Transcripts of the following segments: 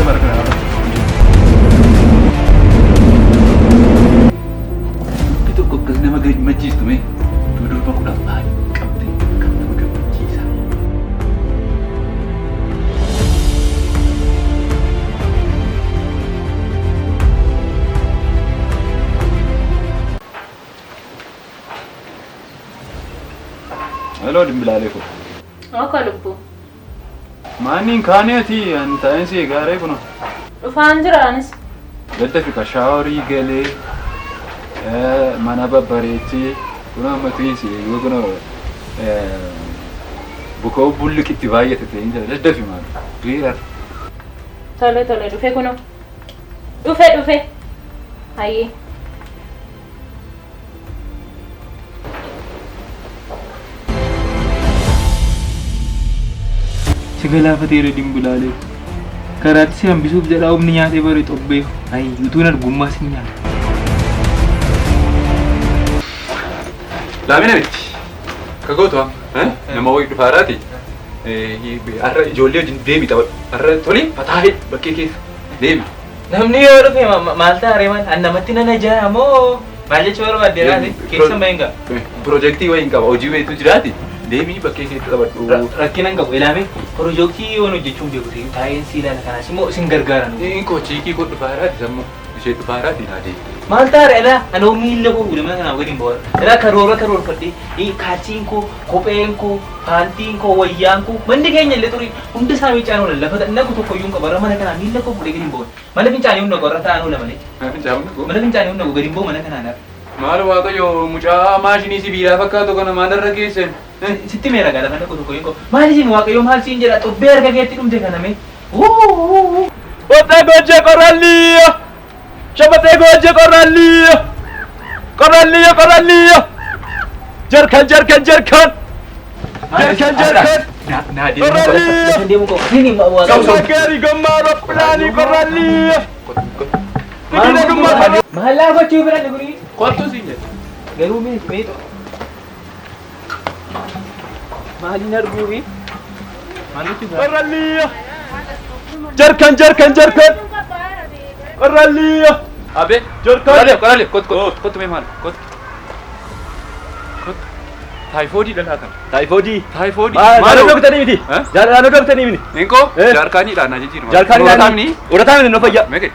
Bara kana qaba. Dubbi tokko akkas nama gammachiistu mee durba kudhan qabdee kan nama gammachiisa. Hello dimbilaalee ko. Akka lubbu. Maaniin kaaneeti ani taa'een si eegaaree kuno. Dhufaan jira anis. Gadda fi shaaworii galee mana babbareechee kun amma tu'insi eeguu kun bukoo bulluqitti baay'ate ta'ee jira. Daddafi maal? Du'eera. Tole tole dhufe kuno. Dhufe dhufe. Hayyee. Si galaafateera dimbulaalee. Karaatti si hambisuuf jedhaa humni nyaatee bare xobbeef. Ayi utuun argummaa si nyaata. Laamina miti. Ka gootu nama wayii dhufaaraati. Har'a ijoollee wajjin deemi taphadhu. Har'a toli fataahee bakkee keessa deemi. Namni yoo dhufe maal ta'a ree maal? An namatti nan ajaa'a moo maal jechuu barbaadde laate? Keessa bahin gaa. Piroojeektii wayiin qaba hojii wayiitu jiraati. Deemii bakkee keessa taphadhu. Rakkina hin qabu ilaame piroojeektii yoon hojjechuun beeku ta'e taa'een si ilaala kanaas immoo isin gargaara nu. Inni koo chiikii koo dhufaaraati sammuu ishee dhufaaraati naa deemi. Maal ta'a ree ilaa anoo miilla koo fuudhee mana kanaaf gadi hin ba'u. Ilaa karoora karoorfadhee kaalsiin koo kopheen koo paantiin koo wayyaan koo manni keenya illee xurii hundi isaa miicaan oola lafa nagu tokko iyyuu hin qabu. Har'a mana kanaa miilla koo fuudhee gadi hin ba'u. Mana fincaanii hunda qorra taa'an oola malee. Mana fincaanii hunda gadi hin ba'u mana kanaan har'a. Maal waaqayyo mucaa maashinii sibiilaa fakkaatu kana maalirra geessan? Sitti meera gaa lafa nagu tokko hin qabu. Maal isin waaqayyo maal siin jedha xobbee harka keetti dhumte kana mee. Qottee goojjee qorralliyo. Shabatee goojjee qorralliyo. Qorralliyo qorralliyo. Jarkan jarkan jarkan. Jarkan jarkan. Naa deemu Qorralliyo. Lafa deemu qabu. Nini waaqayyo. Gammaa gommaa roppilaanii qorralliyo. Sibiila gummaa. Maallaa gochuu bira dhuguri. Kottu siin jedhe. Garuu mee mee maaliin arguufi? Maal gochuu bira? Qorralliyo. Jarkan jarkan jarkan. Qorralliyo. Abe. Jarkan. Qorralliyo qorralliyo kottu kottu kottu mee maal kottu. Kottu. Taayifoodii dhalaa kana. Taayifoodii. Taayifoodii. Naannoo doktanii miti. Naannoo doktanii miti. Inkoo jaarkaaniidha naa jijjiirma. Jaarkaanii. Urataa miti no fayya. Meeqa?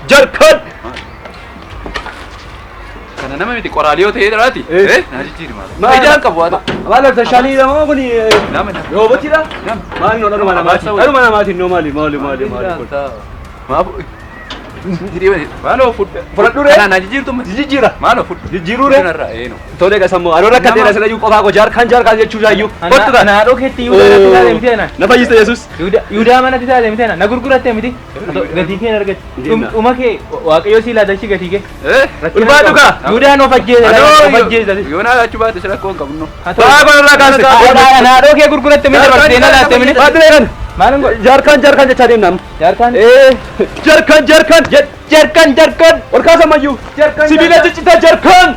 Jarkan. Kana nama miti qoraaliyoo ta'ee jiraati. Naa jijjiirma. Maal? Ijaan qabu haa ta'u. Maal tashaanii lama kun Nama nama. roobotiidha. Nama. Maal no dhaluma namaati. Dhaluma namaati no maali maali maali maali. Maaf. Maaloo fudhu. Fudhadhu ree. Kana naa jijjiirtu Jijjiira. Maaloo fudhu. Jijjiiruu ree. Kanarraa eeno. Tole qasammoo anoo rakkatee dha sila qofaa koo jaarkaan jaarkaan jechuu jaayyuu. Kottu gaa. Naadhoo keetti Yihudaa natti taate miti ana. Na fayyiste Yesuus. Yihudaa manatti taate miti ana. Na gurguratte miti. Gatii kee hin argatte. Dhuma kee waaqayyo sii laatachi gatii kee. Ulfaatu gaa. Yihudaa of ajjeese. Of ajjeese. Yoo naa laachuu baate sila koo hin qabnu. Ba'aa kun irraa kaase. Naadhoo kee gurguratte miti dabarsitee na laatte miti. Baatire kan. Maal hin godhu? Jaarkaan jaarkaan jechaa deemna amma. Jaarkaan. Jarkan jarkan Jarkan jarkan. ol kaasa mayyuu. Jarkan. Sibiila ciccita jarkan.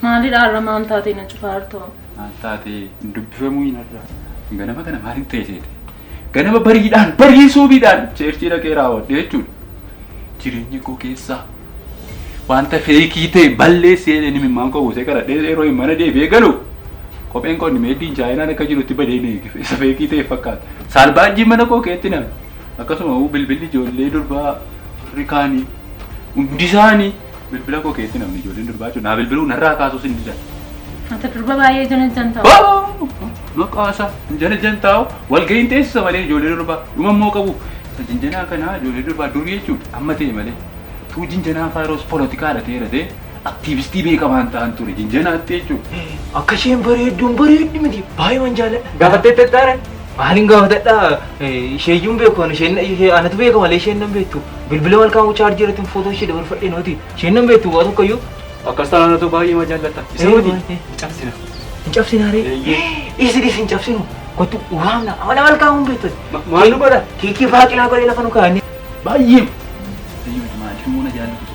Maalidha har'a maal taatee na cufaa jirtu? Maal taatee dubbifamuu hin har'a. Ganama kana maaliin ta'e seete? Ganama bariidhaan barii suubiidhaan cheerchii dhaqee raawwadhe jechuudha. Jireenya koo keessaa wanta feekii ta'e balleessee inni mimmaan koo buusee kadhadhee yeroo hin mana deebi'ee galu kopheen koo inni meeddiin chaayinaan akka jirutti badee na eege isa feekii ta'e fakkaata. Saalbaajii mana koo keetti name. Akkasuma bilbilli ijoollee durbaa rikaanii hundi isaanii bilbila koo keetti namni ijoolleen durbaa jechuudha. Naa bilbiluu narraa kaasuus hin didan. Ati durba baay'ee jana taa'u. Maqaa isaa jala jan taa'u walga'iin teessisa malee ijoollee durbaa dhuma immoo qabu. Jinjanaa kanaa ijoollee durbaa durii jechuudha amma ta'e malee. Tuu jinjanaa faayiroos poolotikaadha ta'eera ta'e aktiivistii beekamaan ta'an ture jinjanaatti jechuudha. Akka isheen bareedduun bareeddu miti baay'ee waan jaalladha. Gaafattee tettaare? Maaliin gaafatadha? Isheeyyuun beeku ani isheen anatu beeka malee isheen nan beektu. Bilbila malkaamuu chaarjii irratti footoo ishee dabarfadhee nooti. Isheen nan beektu waa tokkoyyuu. Akkas taanaan baay'ee ma jaallatta. Isa miti cabsina. Hin cabsinaaree? Dhiisi dhiisi hin cabsinu. Kottu waamna amala malkaamuun beektu. Maal nu godha? Keekii baaqilaa godhee lafa nu kaa'anii. Baay'ee. Maaliif immoo na jaallatu?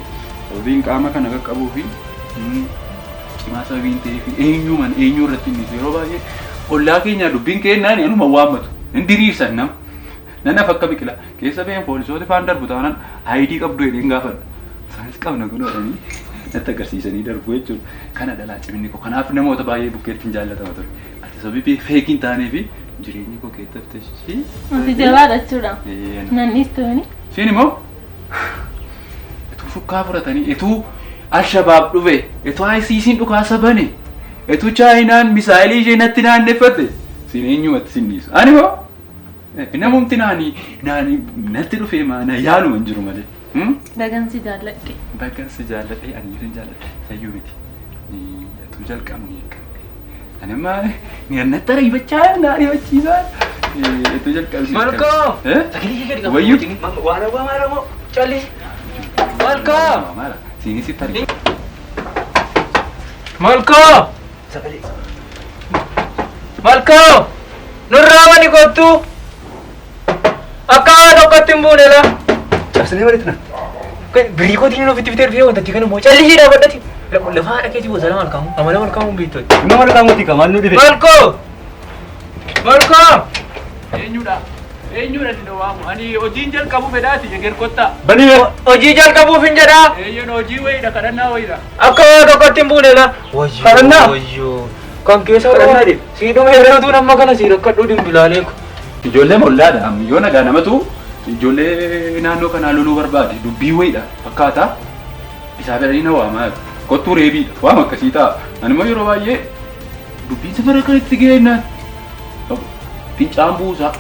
Sababiin qaama kana qaqqabuu fi cimaa sababiin ta'ee fi eenyumaan eenyuu irratti inni yeroo baay'ee ollaa keenyaa dubbiin kennaan anuma waammatu. Hin diriirsan nama. Nan hafa akka biqilaa. Keessa ba'een poolisoota faan darbu taanaan ayidii qabdu jedheen gaafadha. Isaanis qabna kun jedhanii natti agarsiisanii darbu jechuudha. Kana dhalaa ciminni koo. Kanaaf namoota baay'ee bukkeetti hin jaallatama ture. Ati sababii feekiin taanee fi jireenyi koo keessatti ishii. Ati jabaadha jechuudha. Nan dhiistuuni. Isheen immoo ituu shukkaa fudhatanii ituu Alshabaab dhufe ituu ICC'n dhukaasa bane ituu Chaayinaan misaayilii ishee natti naanneffatte siin eenyumatti sin dhiisu. Ani hoo namumti naanii naanii natti dhufee maana yaaluma hin jiru malee. Bagansi jaalladhe. Bagansi jaalladhe ani isin jaalladhe sayyuu miti. Ituu jalqabni eeggamne. Ani amma natti ariifachaa na ariifachiisaa. Ituu jalqabsiisa. Malkoo! Sagalee ishee gadi qabu. Wayyuu. Waan hawwaa maal ammoo callisi. Malkoo! Siinis itti argina. Malkoo! Sagalee. Malkoo! Nurraa mani kottu! Akka waan tokkotti hin buune la. Cabsinee walitti na. Birrii kootiin ofitti bitee dhufee wanta kana immoo callisii dhaabbadhati. Lafa haadha keetii gosa malkaamu. Amala malkaamuun beektu. Dhimma malkaamuuti ka maal nu dhibe? Malkoo! Malkoo! Eenyudha? Eenyudha inni waamu? Ani hojiin jalqabu fedhaati eger kottaa. Banii Hojii jalqabuuf hin jedhaa. Eeyyeen hojii wayiidha kadhannaa wayiidha. Akka waan tokkotti hin buune la. Kadhannaa? Wayyoo. Kan keessa Kadhannaa deemu. Sii dhume yeroo amma kana sii rakkadhuu dimbilaalee ko. Ijoollee mollaadha. Yoo nagaa namatu ijoollee naannoo kanaa loluu barbaade dubbii wayiidha fakkaata. Isaa fedhanii na waamaa jiru. Kottuu reebiidha. Waama akkasii ta'a. Ani immoo yeroo baay'ee dubbiin safara kanatti ga'ennaan fincaan buusaa.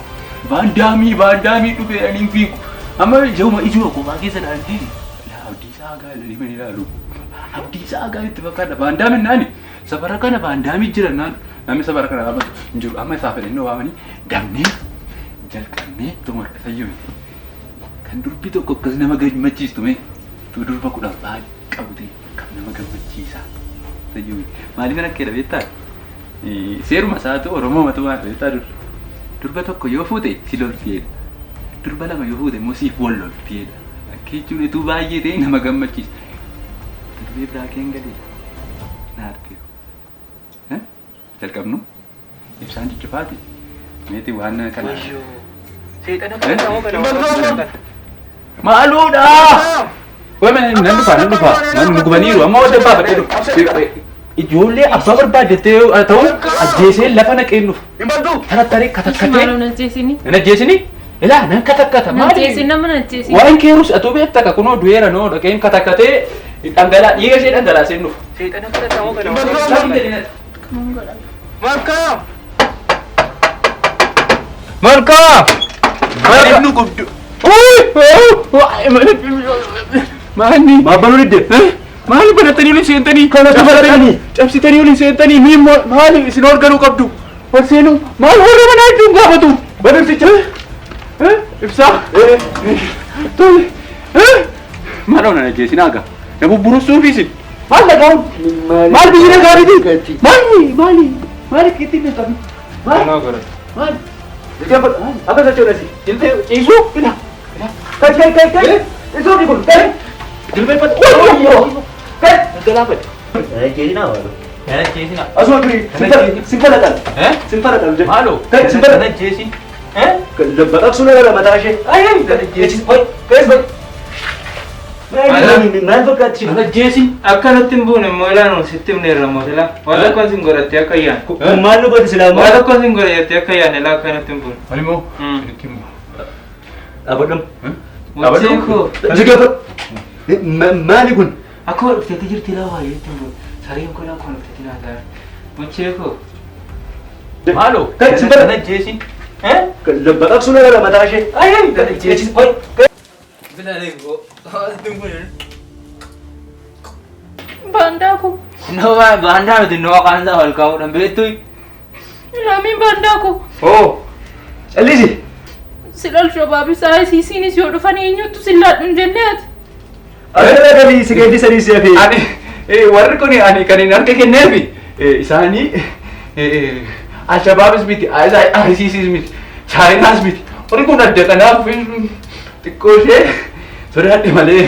Baandaamii baandaamii dhufee ani hin fiigu. Amma ijuma ijuma kophaa keessa ilaaltee abdiisaa hagaa ilaalii mani ilaalu. Abdiisaa hagaa itti fakkaata. Baandaamiin naani safara kana baandaamii jira naan namni safara kana dhaabatu hin jiru. Amma isaa fedhanii na waamanii damnee jalqabnee xumurre sayyuu miti. Kan durbi tokko akkas nama gammachiistu mee tu durba kudhan baay'ee qabu ta'e kan nama gammachiisa. Sayyuu miti. Maaliif kan akka beektaa? Seeruma isaatu Oromoo matu waan beektaa dur. Durba tokko yoo fuute si loltiidha. Durba lama yoo fuute immoo siif wal loltiidha. Akka jechuun utuu baay'ee ta'e nama gammachiisa. Durbee biraa keen galeera. Naartee. Jalqabnu ibsaan cuccufaati. Meeti waan kana. Seexana kana. Maaluudha! Wai nan dhufa nan dhufa nan gubaniiru amma wadda baafadhee dhufa. Ijoollee abbaa barbaaddettee ta'u ajjeesee lafa naqeen dhufa. Tarattaree katakkatee. Maaloo na ajjeesini? Nan ajjeesini? Ilaa nan katakkata. Na ajjeesini nama na ajjeesini. Waan keerus atuu beekta ka kunoo du'eera noo dhaqeen katakkatee dhangalaa dhiiga ishee dhangalaasee dhufa. Seexana kana. Kaman godha. Malkoo! Malkoo! Maaliif nu gubdu? Maanni? Maabbaluu didde. Maali banatanii olin seentanii? Kanatu baratanii. Cabsitanii olin seentanii mi immoo maali isin hoorganuu qabdu? Ol seenuu maal warra manaa jechuun gaafatu? Barumsicha. Ibsaa? Tole. Maal ona ajjeesinaa gaa? Na bubburusuufi isin. Maal dhagahuun? Maal biyyi nagaa miti? Maali? Maali? Maali kitti hin qabu? Maali? Maali? Akka sochoonasi. Jilbee ciisuu? Ila. Kai kai kai kai. Isoo kun kai. Jilbeeffadhu. Wayyoo. Galaafate. Ajjeesinaa maaloo? Ajjeesinaa. Asuma turi sinfalatal. Sinfalatal jedhe. Maaloo? Sinfalatal. Ajjeesin. Baqaqsuu na gala mataa ishee. Ajjeesin. Maal fakkaatti? Ajjeesin. Akkanatti hin buune immoo ilaaluun sitti himneerra mootela. Waan tokkoon sin godhattee akka yaane. Kun maal nu godhi silaa Waan tokkoon sin godhattee akka yaane ilaa akkanatti hin buune. Ani immoo isinitti himu. Dhaabadhum. Muchee koo. Jigafa. Maali kun? Akkuma dhufteetti jirti ilaa waa jetti hin buune. Sareen kun akkuma dhufteetti naa ta'a. Muchee koo. Maaloo? Ajjeesin. Baqaqsuu na gala mataa ishee. Ajjeesin. Baandaa koo. No, baandaa miti no kan isaa ol kaa'uudhaan beektu. Laamiin baandaa koo. Oo. Callisi. Sila Alshabaab isaa isiisiinis yoo dhufan eenyutu sillaadhu hin jennee ati. Akka galii si gadi sadii si hafee. Ani warri kun ani kan hin harka kenneefi isaanii Alshabaabis miti, ISISis miti, Chaayinaas miti. Warri kun adda kanaaf xiqqoo ishee sodaadhe malee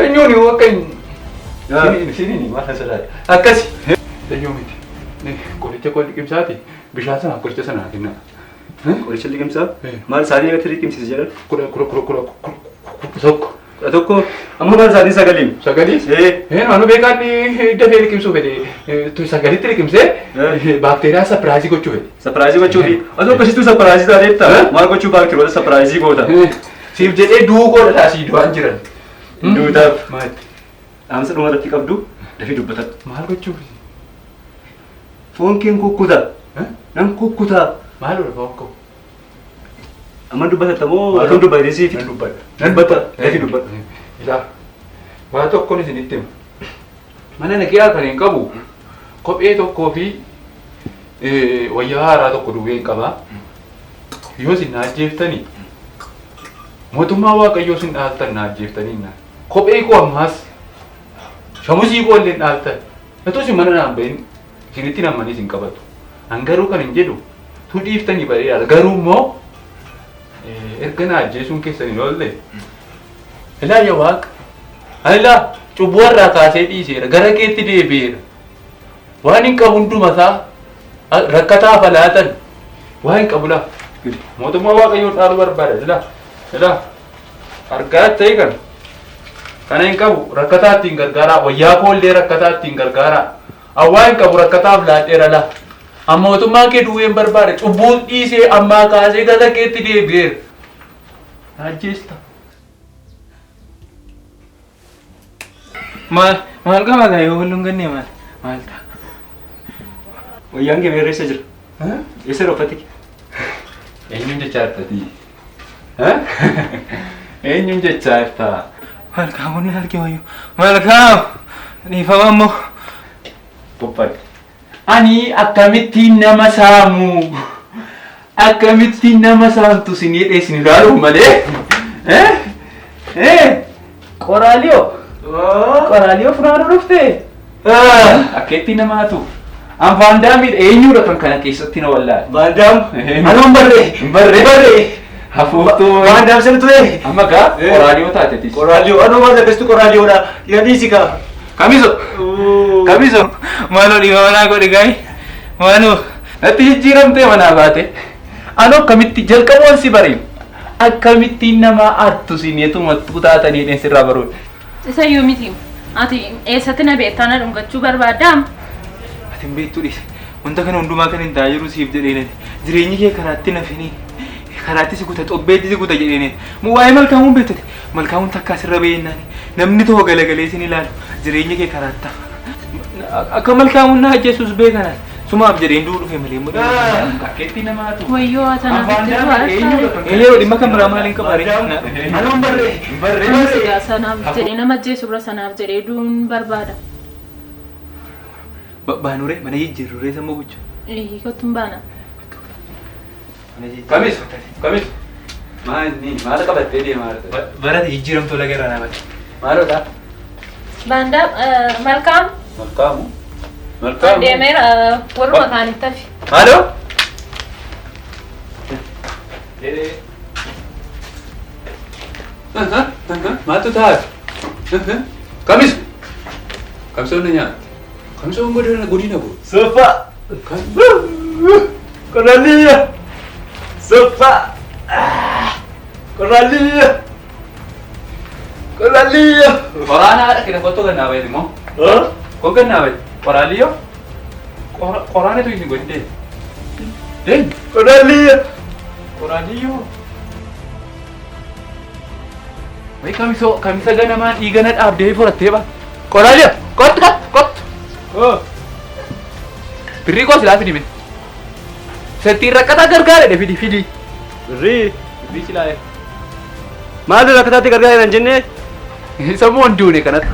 eenyuun yoo akka hin siniin maal sodaadhe akkasi. Eenyuu miti. Qoricha koo liqimsaati bishaan sana qoricha sana kennaa. Qoricha liqimsaa? Maal isaanii irratti liqimsiise jedhan? Kudha kudha kudha kudha kudha tokko. 11 amma maal isaatii sagaliin? Sagalii? Anu beekaan dafee liqimsuu fedhe sagalitti liqimsee baakteeriyaa sapiraayizii gochuu fedhe. Sapiraayizii gochuufi. Osoo akkasittuu sapiraayizii taateetta maal gochuu baakteeriyoota sapiraayizii goota? Siif jedhee du'uu koodha taasii du'aan jiran. Duutaaf. Maal? Dhaamsa dhuma irratti qabdu dafii dubbatadhu. Maal gochuuf? Foon keen kukkuta. Nan kukkuta. Maal foon koo? Amma dubbatatta moo otoo dubbatee siif? Nan dubbadha. Nan dubbata. Dafii dubbadhu. Ilaa waa tokkoon isinitti hima. Mana nagaa kan hin qabu kophee tokkoo fi wayyaa haaraa tokko duwwee hin qabaa. Yoo isin na ajjeeftanii mootummaa Waaqayyoo isin dhaaltan na ajjeeftanii naan. Kophee koo ammaas shamusii koo illee dhaaltan. Otoo isin mana naan bahin isinitti nammanii isin qabatu. An garuu kan hin jedhu tu dhiiftanii bareedaadha. Garuu immoo erga na ajjeesuun keessan hin oolle. Ilaa yaa Waaqa. Ani ilaa cubbuu irraa kaasee dhiiseera. Gara keetti deebi'eera. Waan hin qabu hundumasaa rakkataaf alaatan waan hin qabu laa. Mootummaa Waaqayyoo dhaaluu barbaada. Ilaa ilaa argaa ta'e kana. Kana hin qabu rakkataa ittiin gargaaraa. Wayyaa koo illee rakkataa ittiin gargaaraa. Awwaa hin qabu rakkataaf laadheera laa. Amma mootummaa kee duwween barbaada. Cubbuun dhiisee ammaa kaasee gara keetti deebi'eera. Ajjeesta. Maal maal qaba gaa yoo walluun gannee maal maal ta'a? Wayyaan kee meerra eessa jira? Eessa jira uffati kee? Eenyuun jechaa jirta? Eenyuun jechaa jirta? Malkaamuun na arge wayyoo. Malkaam! Dhiifama ammoo. Qophaa'e. Ani akkamittiin nama saamu? Akkamittiin nama saamtu isin jedhee isin ilaaluuf malee? Qoraaliyoo? Qoraaliyoo funaanuu dhuftee? Akkeetti namaatu. An Vaandaamiidha eenyudha kan kana keessatti na wallaale? Vaandaam. Anoo hin barree. Hin barree. Barree. Hafuuftuu. Vaandaam sana ture. Amma gaa qoraaliyoo taateetis. Qoraaliyoo anoo maal akkasitti qoraaliyoodha. Yaa dhiisi kaa. Kamiso. Kamiso. Maaloo dhiifama naa godhi gaayi. Maaloo. Natti jijjiiramtee manaa baate. Anoo akkamitti jalqabuun si baree akkamittiin nama artu sineetumattuu taatanii dheen sirraa baruudha. Isa iyyuu miti. Ati eessatti na beektaa na dhungachuu barbaaddaa? Ati hin beektu dhiisi. Wanta kana hundumaa kan hin ta'aa jiru siif jedheenati. Jireenyi kee karaatti nafini. Karaatti si kuta xobbeetti si kuta jedheenati. Waa'ee malkaamuun beektati. Malkaamuun takkaa sirra beeknaani. Namni tokko galagalee sin ilaalu jireenyi kee karaatti hafa. Akka malkaamuun na ajjeesus beekanaan. Sumaaf jedheen du'uu dhufe malee immoo. Akkeetti namaatu. Wayyoo ati anaaf itti du'aa. Yeroo dhimma kan biraa maal hin qabaare? Anoo hin barree. Hin barree. Sigaa sanaaf jedhee nama ajjeesurra sanaaf jedhee du'uun barbaada. Baanuree mana jijjiirruree sammuu bulchu. Kottu hin baana. Kamiso. Kamiso. Maal maal qabattee deemaa jirta? Barate jijjiiramtuu laga irraa naabate. Maaloodha? Baandaa malkaam Malkaamu. Malkaamu. deemeera warruma kaanitti hafi. Maaloo? Maaltu taate? Kamiso. Kamisoon na nyaatte. Kamisoon godina godina godhu. Sofa. Qoraaliyya. Sofa. Qoraaliyya. Qoraaliyya. Qoraana haadha kee kottu gannaa bahe immoo. Kun gannaa bahe. Qoraaliyyoo. Qoraanatu isin godhin deemi. Deemi. Qoraaliyya. Qoraaliyyoo. Wayi kamisoo kamisa ganamaa dhiigana dhaabdee furattee ba. Qoraaliyyoo kottu kottu kottu. Birrii koo silaa fidi mee. Settiin rakkataa gargaara fidi fidi. Birrii. Birrii silaa. Maal rakkataatti gargaara hin jennee? Sammuu hin duune kanatti.